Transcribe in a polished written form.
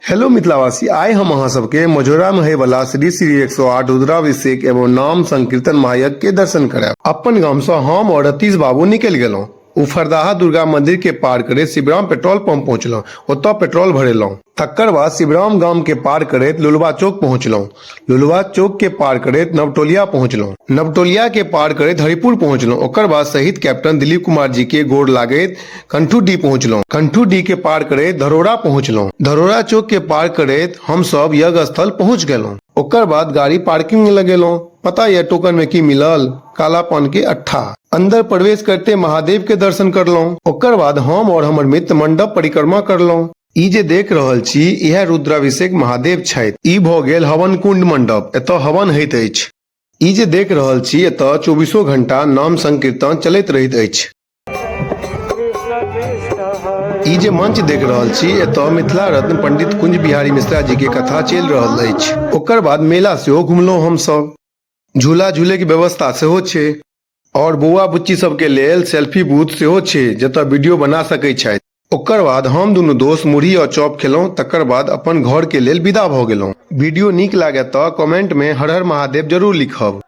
Hello मिथिलावासी, आइ हम अहाँ सबके मझौरा में होय वाला श्री श्री 108 रुद्राभिषेक एवं नाम संकीर्तन महायज्ञ के दर्शन करायब। अपन गाम से हम और रतीश बाबू निकलि गेलहुँ। उफरदाहा दुर्गा मंदिर के पार करैत शिवराम पेट्रोल पंप पहुंचलहुँ। ओतऽ पेट्रोल भरेलहुँ। तकर बाद शिवराम गाम के पार करैत लुलवा चौक पहुंचलहुँ। लुलवा चौक के पार करैत नवटोलिया पहुंचलहुँ। नवटोलिया के पार करैत हरिपुर पहुंचलहुँ। ओकर बाद शहीद कैप्टन दिलीप कुमार जी के गोर लागैत कंठूडीह पहुंचलहुँ। कंठूडीह के पार करैत धरोड़ा पहुंचलहुँ। धरोड़ा चौक के पार करैत हम सब यज्ञ स्थल पहुंच गेलहुँ। ओकर बाद गाड़ी पार्किंग में लगेलहुँ। पता यऽ टोकन में की मिलल? काला पान के अट्ठा। अंदर प्रवेश करते महादेव के दर्शन करलहुँ। ओकर बाद हम और हमर मित्र मंडप परिक्रमा करलहुँ। ई जे देख रहल छी इएह रुद्राभिषेक महादेव छथि। ई भऽ गेल हवन कुंड मंडप। एतऽ हवन होइत अछि। ई जे देख रहल छी एतऽ 24 घंटा नाम संकीर्तन चलैत रहैत अछि। ई जे मंच देख रहल छी एतऽ मिथिला रत्न पंडित कुंज बिहारी मिश्रा जी के कथा चलि रहल अछि। ओकर बाद मेला सेहो घुमलहुँ हम सब। झूला झूले के व्यवस्था सेहो छै और बौआ बुच्ची सबके लेल सेल्फी बूथ सेहो छै जतऽ वीडियो बना सकै छथि। ओकर बाद हम दुनू दोस्त मुरही और चॉप खेलहुँ, तकर बाद अपन घर के लेल विदा भऽ गेलहुँ। वीडियो नीक लागे तऽ कमेंट में हर हर महादेव जरूर लिखब।